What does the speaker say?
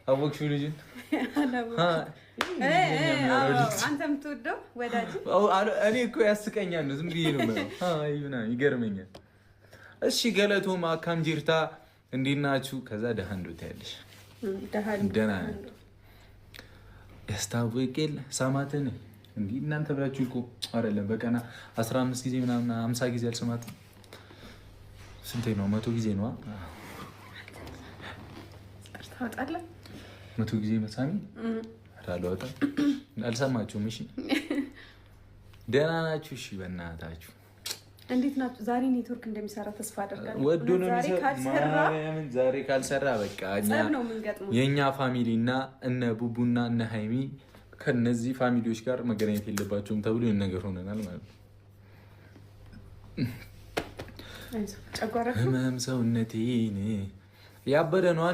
አወቅሽው ልጅን? አንተ የምትወደው ወዳጅ። እኔ እኮ ያስቀኛል ነው፣ ዝም ብዬ ነው፣ ይገርመኛል። እሺ galatoomaa akkam jirta፣ እንዴት ናችሁ? ከዛ ደሃ እንዶት ያለሽ ደህና ነን ያስታውቅል ሰማትን እንዲህ እናንተ ብላችሁ እኮ አይደለም። በቀና 15 ጊዜ ምናምን 50 ጊዜ አልሰማትም። ስንቴ ነው? 100 ጊዜ ነዋ። 100 ጊዜ መሳሚ አልወጣም። አልሰማችሁም? እሺ ደህና ናችሁ? እሺ በእናታችሁ እንዴት ናችሁ? ዛሬ ኔትወርክ እንደሚሰራ ተስፋ አደርጋለሁ። ወዶ ነው ማርያምን፣ ዛሬ ካልሰራ በቃ የእኛ family እና እነ ቡቡና እነ ሀይሚ ከነዚህ family ዎች ጋር መገናኘት የለባቸውም ተብሎ ይህን ነገር ሆነናል ማለት ነው። ህመም ሰውነቴን ያበደ ነው።